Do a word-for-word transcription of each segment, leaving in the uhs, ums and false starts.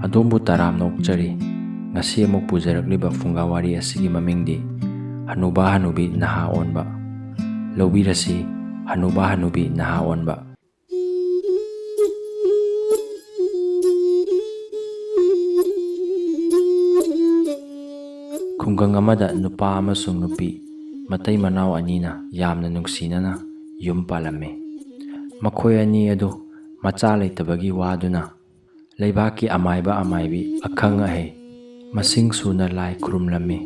ꯑꯗꯣꯝꯕꯨ ꯇꯔꯥꯝꯅ ꯑꯣꯛꯆꯔꯤ꯫ ꯉꯁꯤ ꯑꯃꯨꯛ ꯄꯨꯖꯔꯛꯂꯤꯕ ꯐꯨꯡꯒꯥ ꯋꯥꯔꯤ ꯑꯁꯤꯒꯤ ꯃꯃꯤꯡꯗꯤ ꯍꯅꯨꯕꯥ ꯍꯅꯨꯕꯤ ꯅꯍꯥ ꯑꯣꯟꯕ꯫ ꯂꯧꯕꯤꯔꯁꯤ, ꯍꯅꯨꯕꯥ ꯍꯅꯨꯕꯤ ꯅꯍꯥ ꯑꯣꯟꯕ꯫ ꯈꯨꯡꯒꯪ ꯑꯃꯗ ꯅꯨꯄꯥ ꯑꯃꯁꯨꯡ ꯅꯨꯄꯤ ꯃꯇꯩ ꯃꯅꯥꯎ ꯑꯅꯤꯅ ꯌꯥꯝꯅ ꯅꯨꯡꯁꯤꯅꯅ ꯌꯨꯝ ꯄꯥꯜꯂꯝꯃꯤ꯫ ꯃꯈꯣꯏ ꯑꯅꯤ ꯑꯗꯨ ꯃꯆꯥ ꯂꯩꯇꯕꯒꯤ ꯋꯥꯗꯨꯅ ꯂꯩꯕꯥꯛꯀꯤ ꯑꯃꯥꯏꯕ ꯑꯃꯥꯏꯕꯤ, ꯑꯈꯪ ꯑꯍꯩ ꯃꯁꯤꯡ ꯁꯨꯅ ꯂꯥꯏ ꯈꯨꯔꯨꯝꯂꯝꯃꯤ꯫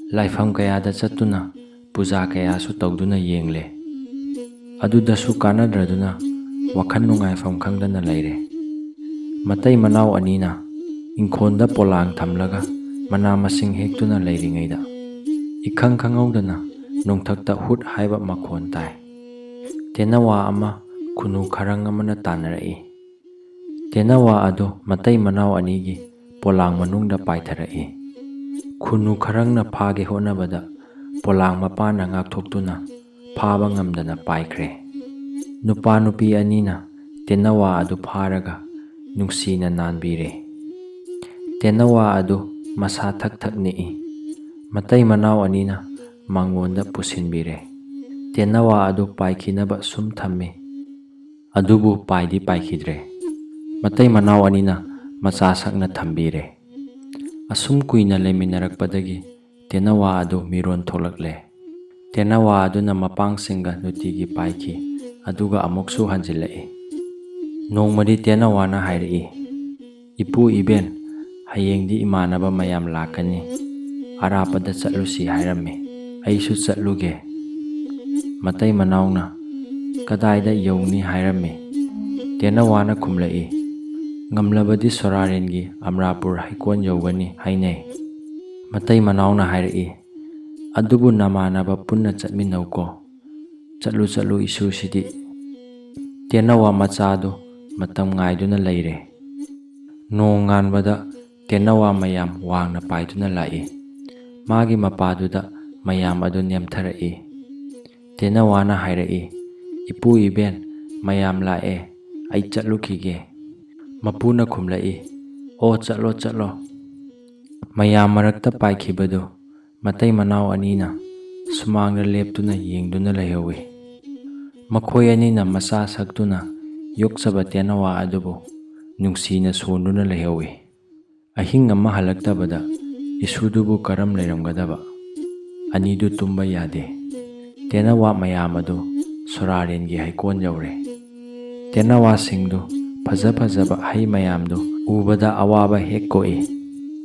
ꯂꯥꯏꯐꯝ ꯀꯌꯥꯗ ꯆꯠꯇꯨꯅ ꯄꯨꯖꯥ ꯀꯌꯥꯁꯨ ꯇꯧꯗꯨꯅ ꯌꯦꯡꯂꯦ꯫ ꯑꯗꯨꯗꯁꯨ ꯀꯥꯟꯅꯗ꯭ꯔꯗꯨꯅ ꯋꯥꯈꯜ ꯅꯨꯡꯉꯥꯏꯐꯝ ꯈꯪꯗꯅ ꯂꯩꯔꯦ꯫ ꯃꯇꯩ ꯃꯅꯥꯎ ꯑꯅꯤꯅ ꯏꯪꯈꯣꯜꯗ ꯄꯣꯂꯥꯡ ꯊꯝꯂꯒ ꯃꯅꯥ ꯃꯁꯤꯡ ꯍꯦꯛꯇꯨꯅ ꯂꯩꯔꯤꯉꯩꯗ, ꯏꯈꯪ ꯈꯪꯍꯧꯗꯅ ꯅꯣꯡꯊꯛꯇ ꯍꯨꯠ ꯍꯥꯏꯕ ꯃꯈꯣꯟ ꯇꯥꯏ꯫ ꯇꯦꯅꯋꯥ ꯑꯃ ꯈꯨꯅꯨ ꯈꯔꯪ ꯑꯃꯅ ꯇꯥꯟꯅꯔꯛꯏ꯫ ꯇꯦꯅꯋꯥ ꯑꯗꯨ ꯃꯇꯩ ꯃꯅꯥꯎ ꯑꯅꯤꯒꯤ ꯄꯣꯂꯥꯡ ꯃꯅꯨꯡꯗ ꯄꯥꯏꯊꯔꯛꯏ꯫ ꯈꯨꯅꯨ ꯈꯔꯪꯅ ꯐꯥꯒꯦ ꯍꯣꯠꯅꯕꯗ ꯄꯣꯂꯥꯡ ꯃꯄꯥꯟꯅ ꯉꯥꯛꯊꯣꯛꯇꯨꯅ ꯐꯥꯕ ꯉꯝꯗꯅ ꯄꯥꯏꯈ꯭ꯔꯦ꯫ ꯅꯨꯄꯥ ꯅꯨꯄꯤ ꯑꯅꯤꯅ ꯇꯦꯅꯋꯥ ꯑꯗꯨ ꯐꯥꯔꯒ ꯅꯨꯡꯁꯤꯅ ꯅꯥꯟꯕꯤꯔꯦ꯫ ꯇꯦꯅꯋꯥ ꯑꯗꯨ ꯃꯁꯥ ꯊꯛ ꯊꯛ ꯅꯤꯛꯏ꯫ ꯃꯇꯩ ꯃꯅꯥꯎ ꯑꯅꯤꯅ ꯃꯉꯣꯟꯗ ꯄꯨꯁꯤꯟꯕꯤꯔꯦ꯫ ꯇꯦꯅꯋꯥ ꯑꯗꯨ ꯄꯥꯏꯈꯤꯅꯕ ꯁꯨꯝ ꯊꯝꯃꯤ꯫ ꯑꯗꯨꯕꯨ ꯄꯥꯏꯗꯤ ꯄꯥꯏꯈꯤꯗ꯭ꯔꯦ꯫ ꯃꯇꯩ ꯃꯅꯥꯎ ꯑꯅꯤꯅ ꯃꯆꯥ ꯁꯛꯅ ꯊꯝꯕꯤꯔꯦ꯫ ꯑꯁꯨꯝ ꯀꯨꯏꯅ ꯂꯩꯃꯤꯟꯅꯔꯛꯄꯗꯒꯤ ꯇꯦꯅꯋꯥ ꯑꯗꯨ ꯃꯤꯔꯣꯟ ꯊꯣꯛꯂꯛꯂꯦ꯫ ꯇꯦꯅꯋꯥ ꯑꯗꯨꯅ ꯃꯄꯥꯡꯁꯤꯡꯒ ꯅꯨꯡꯇꯤꯒꯤ ꯄꯥꯏꯈꯤ, ꯑꯗꯨꯒ ꯑꯃꯨꯛꯁꯨ ꯍꯟꯖꯤꯜꯂꯛꯏ꯫ ꯅꯣꯡꯃꯗꯤ ꯇꯦꯅꯋꯥꯅ ꯍꯥꯏꯔꯛꯏ, "ꯏꯄꯨ ꯏꯕꯦꯟ, ꯍꯌꯦꯡꯗꯤ ꯏꯃꯥꯟꯅꯕ ꯃꯌꯥꯝ ꯂꯥꯛꯀꯅꯤ꯫ ꯑꯔꯥꯞꯄꯗ ꯆꯠꯂꯨꯁꯤ ꯍꯥꯏꯔꯝꯃꯤ꯫ ꯑꯩꯁꯨ ꯆꯠꯂꯨꯒꯦ꯫" ꯃꯇꯩ ꯃꯅꯥꯎꯅ, "ꯀꯗꯥꯏꯗ ꯌꯧꯅꯤ ꯍꯥꯏꯔꯝꯃꯤ?" ꯇꯦꯅꯋꯥꯅ ꯈꯨꯝꯂꯛꯏ, "ꯉꯝꯂꯕꯗꯤ ꯁꯣꯔꯥꯔꯦꯟꯒꯤ ꯑꯃꯔꯥꯄꯨꯔ ꯍꯩꯀꯣꯜ ꯌꯧꯒꯅꯤ ꯍꯥꯏꯅꯩ꯫" ꯃꯇꯩ ꯃꯅꯥꯎꯅ ꯍꯥꯏꯔꯛꯏ, "ꯑꯗꯨꯕꯨ ꯅꯃꯥꯟꯅꯕ ꯄꯨꯟꯅ ꯆꯠꯃꯤꯟꯅꯧꯀꯣ꯫ ꯆꯠꯂꯨ ꯆꯠꯂꯨ ꯏꯁꯨꯁꯤꯗꯤ꯫" ꯇꯦꯅꯋꯥ ꯃꯆꯥꯗꯨ ꯃꯇꯝ ꯉꯥꯏꯗꯨꯅ ꯂꯩꯔꯦ꯫ ꯅꯣꯡ ꯉꯥꯟꯕꯗ ꯇꯦꯅꯋꯥ ꯃꯌꯥꯝ ꯋꯥꯡꯅ ꯄꯥꯏꯗꯨꯅ ꯂꯥꯛꯏ꯫ ꯃꯥꯒꯤ ꯃꯄꯥꯗꯨꯗ ꯃꯌꯥꯝ ꯑꯗꯨ ꯅꯦꯝꯊꯔꯛꯏ꯫ ꯇꯦꯅꯋꯥꯅ ꯍꯥꯏꯔꯛꯏ, "ꯏꯄꯨ ꯏꯕꯦꯟ, ꯃꯌꯥꯝ ꯂꯥꯛꯑꯦ, ꯑꯩ ꯆꯠꯂꯨꯈꯤꯒꯦ꯫" ꯃꯄꯨꯅ ꯈꯨꯝꯂꯛꯏ, "ꯑꯣ, ꯆꯠꯂꯣ, ꯆꯠꯂꯣ"꯫ ꯃꯌꯥꯝ ꯃꯔꯛꯇ ꯄꯥꯏꯈꯤꯕꯗꯨ ꯃꯇꯩ ꯃꯅꯥꯎ ꯑꯅꯤꯅ ꯁꯨꯃꯥꯡꯗ ꯂꯦꯞꯇꯨꯅ ꯌꯦꯡꯗꯨꯅ ꯂꯩꯍꯧꯏ꯫ ꯃꯈꯣꯏ ꯑꯅꯤꯅ ꯃꯆꯥ ꯁꯛꯇꯨꯅ ꯌꯣꯛꯆꯕ ꯇꯦꯅꯋꯥ ꯑꯗꯨꯕꯨ ꯅꯨꯡꯁꯤꯅ ꯁꯣꯟꯗꯨꯅ ꯂꯩꯍꯧꯏ꯫ ꯑꯍꯤꯡ ꯑꯃ ꯍꯜꯂꯛꯇꯕꯗ ꯏꯁꯨꯗꯨꯕꯨ ꯀꯔꯝ ꯂꯩꯔꯝꯒꯗꯕ? ꯑꯅꯤꯗꯨ ꯇꯨꯝꯕ ꯌꯥꯗꯦ꯫ ꯇꯦꯅꯋꯥ ꯃꯌꯥꯝ ꯑꯗꯨ ꯁꯣꯔꯥꯔꯦꯟꯒꯤ ꯍꯩꯀꯣꯟ ꯌꯧꯔꯦ꯫ ꯇꯦꯅꯋꯥꯁꯤꯡꯗꯨ, ꯐꯖ ꯐꯖꯕ ꯍꯩ ꯃꯌꯥꯝꯗꯨ ꯎꯕꯗ ꯑꯋꯥꯕ ꯍꯦꯛ ꯀꯣꯛꯏ꯫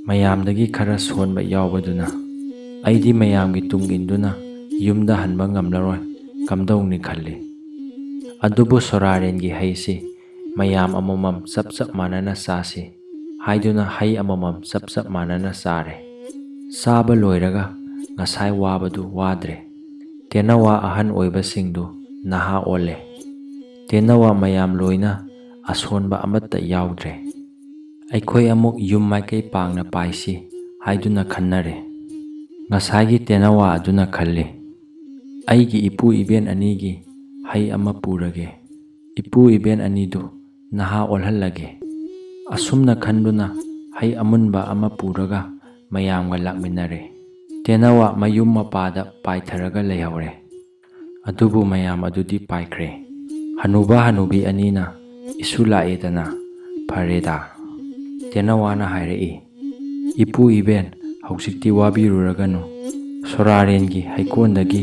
ꯃꯌꯥꯝꯗꯒꯤ ꯈꯔ ꯁꯣꯟꯕ ꯌꯥꯎꯕꯗꯨꯅ, "ꯑꯩꯗꯤ ꯃꯌꯥꯝꯒꯤ ꯇꯨꯡ ꯏꯟꯗꯨꯅ ꯌꯨꯝꯗ ꯍꯟꯕ ꯉꯝꯂꯔꯣꯏ, ꯀꯝꯗꯧꯅꯤ?" ꯈꯜꯂꯤ꯫ ꯑꯗꯨꯕꯨ ꯁꯣꯔꯥꯔꯦꯟꯒꯤ ꯍꯩꯁꯤ ꯃꯌꯥꯝ ꯑꯃꯃꯝ ꯆꯞ ꯆꯞ ꯃꯥꯟꯅꯅ ꯆꯥꯁꯤ ꯍꯥꯏꯗꯨꯅ ꯍꯩ ꯑꯃꯃꯝ ꯆꯞ ꯆꯞ ꯃꯥꯟꯅꯅ ꯆꯥꯔꯦ꯫ ꯆꯥꯕ ꯂꯣꯏꯔꯒ ꯉꯁꯥꯏ ꯋꯥꯕꯗꯨ ꯋꯥꯗ꯭ꯔꯦ꯫ ꯇꯦꯅꯋꯥ ꯑꯍꯟ ꯑꯣꯏꯕꯁꯤꯡꯗꯨ ꯅꯍꯥ ꯑꯣꯜꯂꯦ꯫ ꯇꯦꯅꯋꯥ ꯃꯌꯥꯝ ꯂꯣꯏꯅ ꯑꯁꯣꯟꯕ ꯑꯃꯠꯇ ꯌꯥꯎꯗ꯭ꯔꯦ꯫ "ꯑꯩꯈꯣꯏ ꯑꯃꯨꯛ ꯌꯨꯝ ꯃꯥꯏꯀꯩ ꯄꯥꯡꯅ ꯄꯥꯏꯁꯤ" ꯍꯥꯏꯗꯨꯅ ꯈꯟꯅꯔꯦ꯫ ꯉꯁꯥꯏꯒꯤ ꯇꯦꯅꯋꯥ ꯑꯗꯨꯅ ꯈꯜꯂꯤ, "ꯑꯩꯒꯤ ꯏꯄꯨ ꯏꯕꯦꯟ ꯑꯅꯤꯒꯤ ꯍꯩ ꯑꯃ ꯄꯨꯔꯒꯦ꯫ ꯏꯄꯨ ꯏꯕꯦꯟ ꯑꯅꯤꯗꯨ ꯅꯍꯥ ꯑꯣꯜꯍꯜꯂꯒꯦ"꯫ ꯑꯁꯨꯝꯅ ꯈꯟꯗꯨꯅ ꯍꯩ ꯑꯃꯨꯟꯕ ꯑꯃ ꯄꯨꯔꯒ ꯃꯌꯥꯝꯒ ꯂꯥꯛꯃꯤꯟꯅꯔꯦ꯫ ꯇꯦꯅꯋꯥ ꯃꯌꯨꯝ ꯃꯄꯥꯗ ꯄꯥꯏꯊꯔꯒ ꯂꯩꯍꯧꯔꯦ꯫ ꯑꯗꯨꯕꯨ ꯃꯌꯥꯝ ꯑꯗꯨꯗꯤ ꯄꯥꯏꯈ꯭ꯔꯦ꯫ ꯍꯅꯨꯕ ꯍꯅꯨꯕꯤ ꯑꯅꯤꯅ, "ꯏꯁꯨ ꯂꯥꯛꯑꯦꯗꯅ, ꯐꯔꯦꯗ"꯫ ꯇꯦꯅꯋꯥꯅ ꯍꯥꯏꯔꯛꯏ, "ꯏꯄꯨ ꯏꯕꯦꯟ, ꯍꯧꯖꯤꯛꯇꯤ ꯋꯥꯕꯤꯔꯨꯔꯒꯅꯨ꯫ ꯁꯣꯔꯥꯔꯦꯟꯒꯤ ꯍꯩꯀꯣꯟꯗꯒꯤ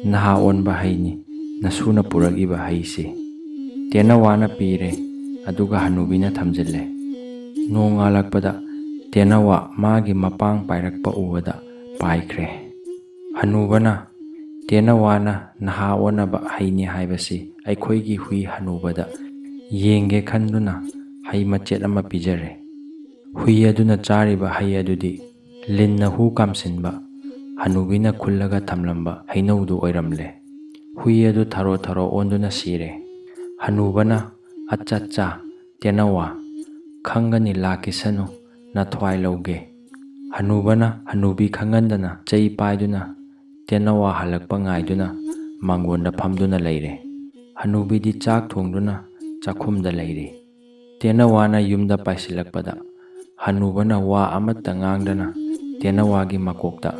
ꯅꯍꯥ ꯑꯣꯟꯕ ꯍꯩꯅꯤ ꯅꯁꯨꯅ ꯄꯨꯔꯛꯏꯕ ꯍꯩꯁꯤ"꯫ ꯇꯦꯅꯋꯥꯅ ꯄꯤꯔꯦ, ꯑꯗꯨꯒ ꯍꯅꯨꯕꯤꯅ ꯊꯝꯖꯤꯜꯂꯦ꯫ ꯅꯣꯡꯉꯥꯜꯂꯛꯄꯗ ꯇꯦꯅꯋꯥ ꯃꯥꯒꯤ ꯃꯄꯥꯡ ꯄꯥꯏꯔꯛꯄ ꯎꯕꯗ ꯄꯥꯏꯈ꯭ꯔꯦ꯫ ꯍꯅꯨꯕꯅ, "ꯇꯦꯅꯋꯥꯅ ꯅꯍꯥ ꯑꯣꯟꯅꯕ ꯍꯩꯅꯤ ꯍꯥꯏꯕꯁꯤ ꯑꯩꯈꯣꯏꯒꯤ ꯍꯨꯏ ꯍꯅꯨꯕꯗ ꯌꯦꯡꯒꯦ" ꯈꯟꯗꯨꯅ ꯍꯩ ꯃꯆꯦꯠ ꯑꯃ ꯄꯤꯖꯔꯦ꯫ ꯍꯨꯏ ꯑꯗꯨꯅ ꯆꯥꯔꯤꯕ ꯍꯩ ꯑꯗꯨꯗꯤ ꯂꯤꯟꯅ ꯍꯨ ꯀꯥꯝꯁꯤꯟꯕ, ꯍꯅꯨꯕꯤꯅ ꯈꯨꯜꯂꯒ ꯊꯝꯂꯝꯕ ꯍꯩꯅꯧꯗꯨ ꯑꯣꯏꯔꯝꯂꯦ꯫ ꯍꯨꯏ ꯑꯗꯨ ꯊꯔꯣ ꯊꯔꯣ ꯑꯣꯟꯗꯨꯅ ꯁꯤꯔꯦ꯫ ꯍꯅꯨꯕꯅ, "ꯑꯠꯆꯥ ꯆꯥ, ꯇꯦꯅꯋꯥ, ꯈꯪꯒꯅꯤ, ꯂꯥꯛꯈꯤꯁꯅꯨ, ꯅꯊ꯭ꯋꯥꯏ ꯂꯧꯒꯦ"꯫ ꯍꯅꯨꯕꯅ ꯍꯅꯨꯕꯤ ꯈꯪꯍꯟꯗꯅ ꯆꯩ ꯄꯥꯏꯗꯨꯅ ꯇꯦꯅꯋꯥ ꯍꯜꯂꯛꯄ ꯉꯥꯏꯗꯨꯅ ꯃꯥꯡꯒꯣꯟꯗ ꯐꯝꯗꯨꯅ ꯂꯩꯔꯦ꯫ ꯍꯅꯨꯕꯤꯗꯤ ꯆꯥꯛ ꯊꯣꯡꯗꯨꯅ ꯆꯥꯛꯈꯨꯝꯗ ꯂꯩꯔꯤ꯫ ꯇꯦꯅꯋꯥꯅ ꯌꯨꯝꯗ ꯄꯥꯏꯁꯤꯜꯂꯛꯄꯗ ꯍꯅꯨꯕꯅ ꯋꯥ ꯑꯃꯠꯇ ꯉꯥꯡꯗꯅ ꯇꯦꯅꯋꯥꯒꯤ ꯃꯀꯣꯛꯇ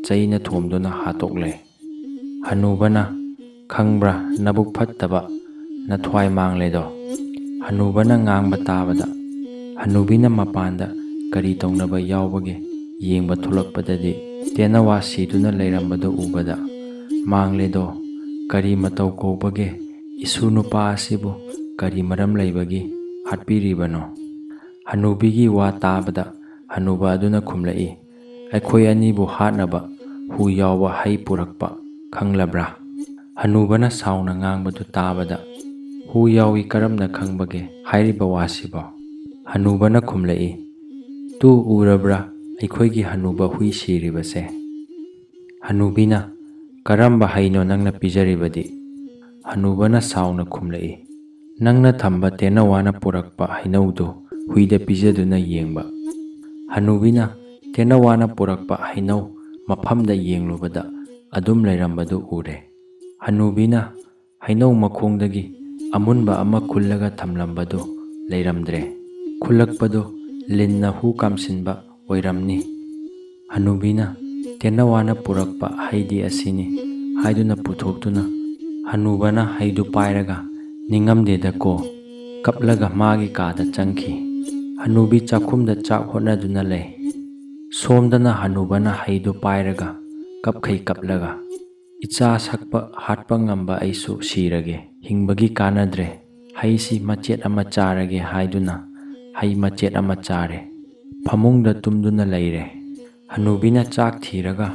ꯆꯩꯅ ꯊꯣꯝꯗꯨꯅ ꯍꯥꯠꯇꯣꯛꯂꯦ꯫ ꯍꯅꯨꯕꯅ, "ꯈꯪꯕ꯭ꯔꯥ, ꯅꯕꯨꯛ ꯐꯠꯇꯕ, ꯅꯊ꯭ꯋꯥꯏ ꯃꯥꯡꯂꯦꯗꯣ"꯫ ꯍꯅꯨꯕꯅ ꯉꯥꯡꯕ ꯇꯥꯕꯗ ꯍꯅꯨꯕꯤꯅ ꯃꯄꯥꯟꯗ ꯀꯔꯤ ꯇꯧꯅꯕ ꯌꯥꯎꯕꯒꯦ ꯌꯦꯡꯕ ꯊꯣꯛꯂꯛꯄꯗꯗꯤ ꯇꯦꯅꯋꯥ ꯁꯤꯗꯨꯅ ꯂꯩꯔꯝꯕꯗꯨ ꯎꯕꯗ, "ꯃꯥꯡꯂꯦꯗꯣ, ꯀꯔꯤ ꯃꯇꯧ ꯀꯧꯕꯒꯦ? ꯏꯁꯨ ꯅꯨꯄꯥ ꯑꯁꯤꯕꯨ ꯀꯔꯤ ꯃꯔꯝ ꯂꯩꯕꯒꯤ ꯍꯥꯠꯄꯤꯔꯤꯕꯅꯣ?" ꯍꯅꯨꯕꯤꯒꯤ ꯋꯥ ꯇꯥꯕꯗ ꯍꯅꯨꯕ ꯑꯗꯨꯅ ꯈꯨꯝꯂꯛꯏ, "ꯑꯩꯈꯣꯏ ꯑꯅꯤꯕꯨ ꯍꯥꯠꯅꯕ ꯍꯨ ꯌꯥꯎꯕ ꯍꯩ ꯄꯨꯔꯛꯄ ꯈꯪꯂꯕ꯭ꯔꯥ?" ꯍꯅꯨꯕꯅ ꯁꯥꯎꯅ ꯉꯥꯡꯕꯗꯨ ꯇꯥꯕꯗ, "ꯍꯨ ꯌꯥꯎꯏ ꯀꯔꯝꯅ ꯈꯪꯕꯒꯦ ꯍꯥꯏꯔꯤꯕ ꯋꯥꯁꯤꯕꯣ?" ꯍꯅꯨꯕꯅ ꯈꯨꯝꯂꯛꯏ, "ꯇꯨ ꯎꯔꯕ꯭ꯔꯥ ꯑꯩꯈꯣꯏꯒꯤ ꯍꯅꯨꯕ ꯍꯨꯏ ꯁꯤꯔꯤꯕꯁꯦ?" ꯍꯅꯨꯕꯤꯅ, "ꯀꯔꯝꯕ ꯍꯩꯅꯣ ꯅꯪꯅ ꯄꯤꯖꯔꯤꯕꯗꯤ?" ꯍꯅꯨꯕꯅ ꯁꯥꯎꯅ ꯈꯨꯝꯂꯛꯏ, "ꯅꯪꯅ ꯊꯝꯕ ꯇꯦꯅꯋꯥꯅ ꯄꯨꯔꯛꯄ ꯍꯩꯅꯧꯗꯨ ꯍꯨꯏꯗ ꯄꯤꯖꯗꯨꯅ ꯌꯦꯡꯕ"꯫ ꯍꯅꯨꯕꯤꯅ ꯇꯦꯅꯋꯥꯅ ꯄꯨꯔꯛꯄ ꯍꯩꯅꯧ ꯃꯐꯝꯗ ꯌꯦꯡꯂꯨꯕꯗ ꯑꯗꯨꯝ ꯂꯩꯔꯝꯕꯗꯨ ꯎꯔꯦ꯫ ꯍꯅꯨꯕꯤꯅ ꯍꯩꯅꯧ ꯃꯈꯣꯡꯗꯒꯤ ꯑꯃꯨꯟꯕ ꯑꯃ ꯈꯨꯜꯂꯒ ꯊꯝꯂꯝꯕꯗꯨ ꯂꯩꯔꯝꯗ꯭ꯔꯦ꯫ ꯈꯨꯜꯂꯛꯄꯗꯨ ꯂꯤꯟꯅ ꯍꯨ ꯀꯥꯝꯁꯤꯟꯕ ꯑꯣꯏꯔꯝꯅꯤ꯫ ꯍꯅꯨꯕꯤꯅ, "ꯇꯦꯅꯋꯥꯅ ꯄꯨꯔꯛꯄ ꯍꯩꯗꯤ ꯑꯁꯤꯅꯤ" ꯍꯥꯏꯗꯨꯅ ꯄꯨꯊꯣꯛꯇꯨꯅ ꯍꯅꯨꯕꯅ ꯍꯩꯗꯨ ꯄꯥꯏꯔꯒ, "ꯅꯤꯡꯉꯝꯗꯦꯗꯀꯣ" ꯀꯞꯂꯒ ꯃꯥꯒꯤ ꯀꯥꯗ ꯆꯪꯈꯤ꯫ ꯍꯅꯨꯕꯤ ꯆꯥꯛꯈꯨꯝꯗ ꯆꯥꯛ ꯍꯣꯠꯅꯗꯨꯅ ꯂꯩ꯫ ꯁꯣꯝꯗꯅ ꯍꯅꯨꯕꯅ ꯍꯩꯗꯨ ꯄꯥꯏꯔꯒ ꯀꯞꯈꯩ ꯀꯞꯂꯒ, "ꯏꯆꯥ ꯁꯛꯄ ꯍꯥꯠꯄ ꯉꯝꯕ ꯑꯩꯁꯨ ꯁꯤꯔꯒꯦ꯫ ꯍꯤꯡꯕꯒꯤ ꯀꯥꯟꯅꯗ꯭ꯔꯦ꯫ ꯍꯩꯁꯤ ꯃꯆꯦꯠ ꯑꯃ ꯆꯥꯔꯒꯦ" ꯍꯥꯏꯗꯨꯅ ꯍꯩ ꯃꯆꯦꯠ ꯑꯃ ꯆꯥꯔꯦ꯫ ꯐꯃꯨꯡꯗ ꯇꯨꯝꯗꯨꯅ ꯂꯩꯔꯦ꯫ ꯍꯅꯨꯕꯤꯅ ꯆꯥꯛ ꯊꯤꯔꯒ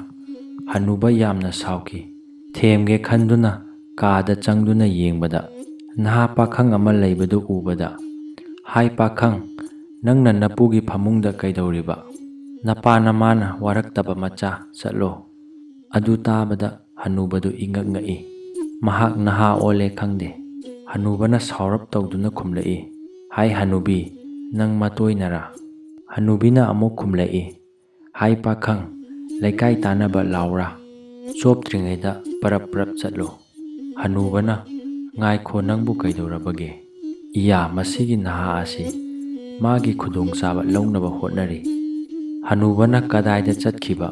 ꯍꯅꯨꯕ ꯌꯥꯝꯅ ꯁꯥꯎꯈꯤ꯫ ꯊꯦꯝꯒꯦ ꯈꯟꯗꯨꯅ ꯀꯥꯗ ꯆꯪꯗꯨꯅ ꯌꯦꯡꯕꯗ ꯅꯍꯥ ꯄꯥꯈꯪ ꯑꯃ ꯂꯩꯕꯗꯨ ꯎꯕꯗ, "ꯍꯥꯏ ꯄꯥꯈꯪ, ꯅꯪꯅ ꯅꯄꯨꯒꯤ ꯐꯃꯨꯡꯗ ꯀꯩꯗꯧꯔꯤꯕ? ꯅꯄꯥ ꯅꯃꯥꯅ ꯋꯥꯔꯛꯇꯕ ꯃꯆꯥ, ꯆꯠꯂꯣ"꯫ ꯑꯗꯨ ꯇꯥꯕꯗ ꯍꯅꯨꯕꯗꯨ ꯏꯉꯛ ꯉꯛꯏ꯫ ꯃꯍꯥꯛ ꯅꯍꯥ ꯑꯣꯜꯂꯦ ꯈꯪꯗꯦ꯫ ꯍꯅꯨꯕꯅ ꯁꯥꯎꯔꯞ ꯇꯧꯗꯨꯅ ꯈꯨꯝꯂꯛꯏ, "ꯍꯥꯏ ꯍꯅꯨꯕꯤ, ꯅꯪ ꯃꯇꯣꯏꯅꯔꯥ?" ꯍꯅꯨꯕꯤꯅ ꯑꯃꯨꯛ ꯈꯨꯝꯂꯛꯏ, "ꯍꯥꯏ ꯄꯥꯈꯪ, ꯂꯩꯀꯥꯏ ꯇꯥꯟꯅꯕ ꯂꯥꯎꯔꯥ? ꯆꯣꯞꯇ꯭ꯔꯤꯉꯩꯗ ꯄꯔꯞ ꯄꯔꯞ ꯆꯠꯂꯨ"꯫ ꯍꯅꯨꯕꯅ, "ꯉꯥꯏꯈꯣ, ꯅꯪꯕꯨ ꯀꯩꯗꯧꯔꯕꯒꯦ? ꯏꯌꯥ, ꯃꯁꯤꯒꯤ ꯅꯍꯥ ꯑꯁꯤ ꯃꯥꯒꯤ ꯈꯨꯗꯣꯡꯆꯥꯕ ꯂꯧꯅꯕ ꯍꯣꯠꯅꯔꯤ꯫ ꯍꯅꯨꯕꯅ ꯀꯗꯥꯏꯗ ꯆꯠꯈꯤꯕ?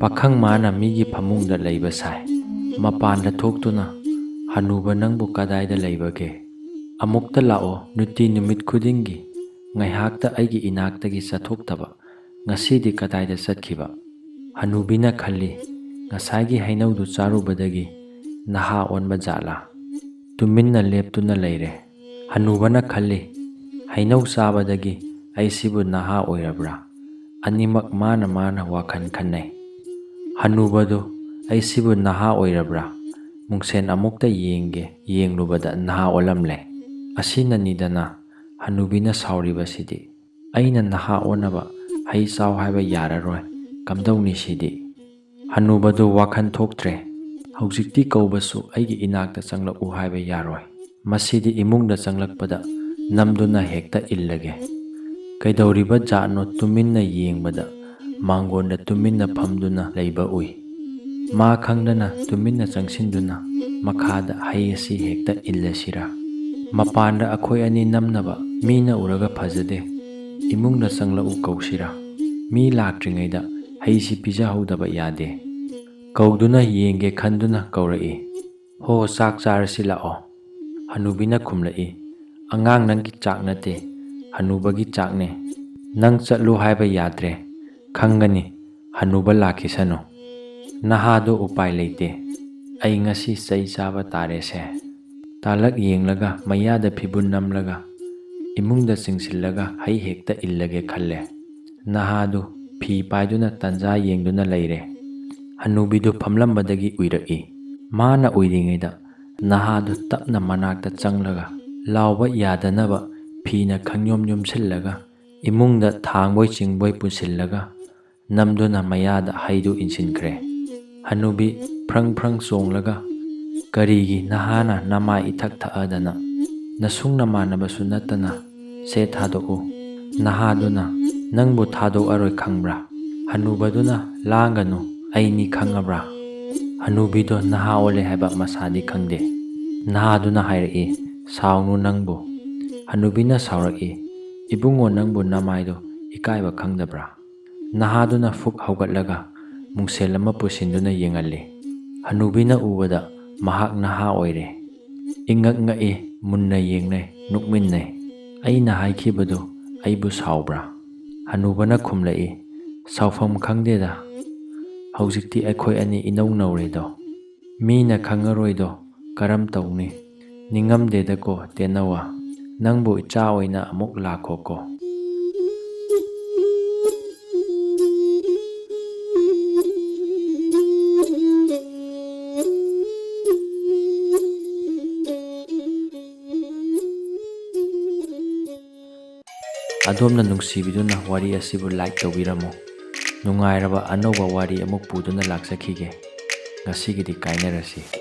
ꯄꯥꯈꯪ ꯃꯥꯅ ꯃꯤꯒꯤ ꯐꯃꯨꯡꯗ ꯂꯩꯕ ꯁꯥꯏ꯫ ꯃꯄꯥꯟꯗ ꯊꯣꯛꯇꯨꯅ "ꯍꯅꯨꯕ, ꯅꯪꯕꯨ ꯀꯗꯥꯏꯗ ꯂꯩꯕꯒꯦ? ꯑꯃꯨꯛꯇ ꯂꯥꯛꯑꯣ, ꯅꯨꯡꯇꯤ ꯅꯨꯃꯤꯠ ꯈꯨꯗꯤꯡꯒꯤ ꯉꯥꯏꯍꯥꯛꯇ ꯑꯩꯒꯤ ꯏꯅꯥꯛꯇꯒꯤ ꯆꯠꯊꯣꯛꯇꯕ꯫ ꯉꯁꯤꯗꯤ ꯀꯗꯥꯏꯗ ꯆꯠꯈꯤꯕ?" ꯍꯅꯨꯕꯤꯅ ꯈꯜꯂꯤ, "ꯉꯁꯥꯏꯒꯤ ꯍꯩꯅꯧꯗꯨ ꯆꯥꯔꯨꯕꯗꯒꯤ ꯅꯍꯥ ꯑꯣꯟꯕ ꯖꯥꯠꯂꯥ?" ꯇꯨꯃꯤꯟꯅ ꯂꯦꯞꯇꯨꯅ ꯂꯩꯔꯦ꯫ ꯍꯅꯨꯕꯅ ꯈꯜꯂꯤ, "ꯍꯩꯅꯧ ꯆꯥꯕꯗꯒꯤ ꯑꯩꯁꯤꯕꯨ ꯅꯍꯥ ꯑꯣꯏꯔꯕ꯭ꯔꯥ?" ꯑꯅꯤꯃꯛ ꯃꯥꯅ ꯃꯥꯅ ꯋꯥꯈꯜ ꯈꯟꯅꯩ꯫ ꯍꯅꯨꯕꯗꯨ, "ꯑꯩꯁꯤꯕꯨ ꯅꯍꯥ ꯑꯣꯏꯔꯕ꯭ꯔꯥ? ꯃꯨꯡꯁꯦꯟ ꯑꯃꯨꯛꯇ ꯌꯦꯡꯒꯦ" ꯌꯦꯡꯂꯨꯕꯗ ꯅꯍꯥ ꯑꯣꯜꯂꯝꯂꯦ꯫ ꯑꯁꯤꯅꯅꯤꯗꯅ ꯍꯅꯨꯕꯤꯅ ꯁꯥꯎꯔꯤꯕꯁꯤꯗꯤ꯫ "ꯑꯩꯅ ꯅꯍꯥ ꯑꯣꯟꯅꯕ ꯍꯩ ꯆꯥꯎ ꯍꯥꯏꯕ ꯌꯥꯔꯔꯣꯏ꯫ ꯀꯝꯗꯧꯅꯤ ꯁꯤꯗꯤ?" ꯍꯅꯨꯕꯗꯨ ꯋꯥꯈꯜ ꯊꯣꯛꯇ꯭ꯔꯦ꯫ "ꯍꯧꯖꯤꯛꯇꯤ ꯀꯧꯕꯁꯨ ꯑꯩꯒꯤ ꯏꯅꯥꯛꯇ ꯆꯪꯂꯛꯎ ꯍꯥꯏꯕ ꯌꯥꯔꯣꯏ꯫ ꯃꯁꯤꯗꯤ ꯏꯃꯨꯡꯗ ꯆꯪꯂꯛꯄꯗ ꯅꯝꯗꯨꯅ ꯍꯦꯛꯇ ꯏꯜꯂꯒꯦ꯫ ꯀꯩꯗꯧꯔꯤꯕ ꯖꯥꯠꯅꯣ?" ꯇꯨꯃꯤꯟꯅ ꯌꯦꯡꯕꯗ ꯃꯥꯡꯒꯣꯟꯗ ꯇꯨꯃꯤꯟꯅ ꯐꯝꯗꯨꯅ ꯂꯩꯕ ꯎꯏ꯫ ꯃꯥ ꯈꯪꯗꯅ ꯇꯨꯃꯤꯟꯅ ꯆꯪꯁꯤꯟꯗꯨꯅ ꯃꯈꯥꯗ ꯍꯩ ꯑꯁꯤ ꯍꯦꯛꯇ ꯏꯜꯂꯁꯤꯔꯥ? ꯃꯄꯥꯟꯗ ꯑꯩꯈꯣꯏ ꯑꯅꯤ ꯅꯝꯅꯕ ꯃꯤꯅ ꯎꯔꯒ ꯐꯖꯗꯦ꯫ ꯏꯃꯨꯡꯗ ꯆꯪꯂꯛꯎ ꯀꯧꯁꯤꯔꯥ? ꯃꯤ ꯂꯥꯛꯇ꯭ꯔꯤꯉꯩꯗ ꯍꯩꯁꯤ ꯄꯤꯖꯍꯧꯗꯕ ꯌꯥꯗꯦ꯫ ꯀꯧꯗꯨꯅ ꯌꯦꯡꯒꯦ ꯈꯟꯗꯨꯅ ꯀꯧꯔꯛꯏ꯫ "ꯍꯣ, ꯆꯥꯛ ꯆꯥꯔꯁꯤ ꯂꯥꯛꯑꯣ꯫" ꯍꯅꯨꯕꯤꯅ ꯈꯨꯝꯂꯛꯏ, "ꯑꯉꯥꯡ, ꯅꯪꯒꯤ ꯆꯥꯛ ꯅꯠꯇꯦ, ꯍꯅꯨꯕꯒꯤ ꯆꯥꯛꯅꯦ꯫ ꯅꯪ ꯆꯠꯂꯨ ꯍꯥꯏꯕ ꯌꯥꯗ꯭ꯔꯦ꯫ ꯈꯪꯒꯅꯤ, ꯍꯅꯨꯕ ꯂꯥꯛꯈꯤꯁꯅꯨ꯫ ꯅꯍꯥꯗꯣ ꯎꯄꯥꯏ ꯂꯩꯇꯦ꯫ ꯑꯩ ꯉꯁꯤ ꯆꯩ ꯆꯥꯕ ꯇꯥꯔꯦꯁꯦ꯫" ꯇꯥꯂꯛ ꯌꯦꯡꯂꯒ ꯃꯌꯥꯗ ꯐꯤꯕꯨꯟ ꯅꯝꯂꯒ ꯏꯃꯨꯡꯗ ꯆꯤꯡꯁꯤꯜꯂꯒ ꯍꯩ ꯍꯦꯛꯇ ꯏꯜꯂꯒꯦ ꯈꯜꯂꯦ꯫ ꯅꯍꯥꯗꯨ ꯐꯤ ꯄꯥꯏꯗꯨꯅ ꯇꯟꯖꯥ ꯌꯦꯡꯗꯨꯅ ꯂꯩꯔꯦ꯫ ꯍꯅꯨꯕꯤꯗꯨ ꯐꯝꯂꯝꯕꯗꯒꯤ ꯎꯏꯔꯛꯏ꯫ ꯃꯥꯅ ꯎꯏꯔꯤꯉꯩꯗ ꯅꯍꯥꯗꯨ ꯇꯞꯅ ꯃꯅꯥꯛꯇ ꯆꯪꯂꯒ ꯂꯥꯎꯕ ꯌꯥꯗꯅꯕ ꯐꯤꯅ ꯈꯪꯌꯣꯝ ꯌꯣꯝꯁꯤꯜꯂꯒ ꯏꯃꯨꯡꯗ ꯊꯥꯡꯕꯣꯏ ꯆꯤꯡꯕꯣꯏ ꯄꯨꯁꯤꯜꯂꯒ ꯅꯝꯗꯨꯅ ꯃꯌꯥꯗ ꯍꯩꯗꯨ ꯏꯟꯁꯤꯟꯈ꯭ꯔꯦ꯫ ꯍꯅꯨꯕꯤ ꯐ꯭ꯔꯪ ꯐ꯭ꯔꯪ ꯆꯣꯡꯂꯒ, "ꯀꯔꯤꯒꯤ ꯅꯍꯥꯅ ꯅꯃꯥꯏ ꯏꯊꯛ ꯊꯛꯑꯗꯅ? ꯅꯁꯨꯡ ꯅꯃꯥꯟꯅꯕꯁꯨ ꯅꯠꯇꯅ ꯁꯦ ꯊꯥꯗꯣꯛꯎ꯫" ꯅꯍꯥꯗꯨꯅ, "ꯅꯪꯕꯨ ꯊꯥꯗꯣꯛꯑꯔꯣꯏ ꯈꯪꯕ꯭ꯔꯥ?" ꯍꯅꯨꯕꯗꯨꯅ, "ꯂꯥꯡꯒꯅꯨ, ꯑꯩꯅꯤ ꯈꯪꯉꯕ꯭ꯔꯥ?" ꯍꯅꯨꯕꯤꯗꯣ ꯅꯍꯥ ꯑꯣꯜꯂꯦ ꯍꯥꯏꯕ ꯃꯁꯥꯗꯤ ꯈꯪꯗꯦ꯫ ꯅꯍꯥꯗꯨꯅ ꯍꯥꯏꯔꯛꯏ, "ꯁꯥꯎꯅꯨ ꯅꯪꯕꯨ꯫" ꯍꯅꯨꯕꯤꯅ ꯁꯥꯎꯔꯛꯏ, "ꯏꯕꯨꯡꯉꯣ, ꯅꯪꯕꯨ ꯅꯃꯥꯏꯗꯣ ꯏꯀꯥꯏꯕ ꯈꯪꯗꯕ꯭ꯔꯥ?" ꯅꯍꯥꯗꯨꯅ ꯐꯨꯛ ꯍꯧꯒꯠꯂꯒ ꯃꯨꯡꯁꯦꯜ ꯑꯃ ꯄꯨꯁꯤꯟꯗꯨꯅ ꯌꯦꯡꯍꯜꯂꯤ꯫ ꯍꯅꯨꯕꯤꯅ ꯎꯕꯗ ꯃꯍꯥꯛ ꯅꯍꯥ ꯑꯣꯏꯔꯦ꯫ ꯏꯉꯛ ꯉꯛꯏ, ꯃꯨꯟꯅ ꯌꯦꯡꯅꯩ, ꯅꯣꯛꯃꯤꯟꯅꯩ꯫ "ꯑꯩꯅ ꯍꯥꯏꯈꯤꯕꯗꯨ ꯑꯩꯕꯨ ꯁꯥꯎꯕ꯭ꯔꯥ?" ꯍꯅꯨꯕꯅ ꯈꯨꯝꯂꯛꯏ, "ꯁꯥꯎꯐꯝ ꯈꯪꯗꯦꯗ꯫ ꯍꯧꯖꯤꯛꯇꯤ ꯑꯩꯈꯣꯏ ꯑꯅꯤ ꯏꯅꯧ ꯅꯧꯔꯦꯗꯣ꯫ ꯃꯤꯅ ꯈꯪꯉꯔꯣꯏꯗꯣ꯫ ꯀꯔꯝ ꯇꯧꯅꯤ? ꯅꯤꯡꯉꯝꯗꯦꯗꯀꯣ, ꯇꯦꯅꯋꯥ꯫ ꯅꯪꯕꯨ ꯏꯆꯥ ꯑꯣꯏꯅ ꯑꯃꯨꯛ ꯂꯥꯛꯈꯣꯀꯣ꯫" ꯑꯗꯣꯝꯅ ꯅꯨꯡꯁꯤꯕꯤꯗꯨꯅ ꯋꯥꯔꯤ ꯑꯁꯤꯕꯨ like ꯇꯧꯕꯤꯔꯝꯃꯨ꯫ ꯅꯨꯡꯉꯥꯏꯔꯕ ꯑꯅꯧꯕ ꯋꯥꯔꯤ ꯑꯃꯨꯛ ꯄꯨꯗꯨꯅ ꯂꯥꯛꯆꯈꯤꯒꯦ꯫ ꯉꯁꯤꯒꯤꯗꯤ ꯀꯥꯏꯅꯔꯁꯤ꯫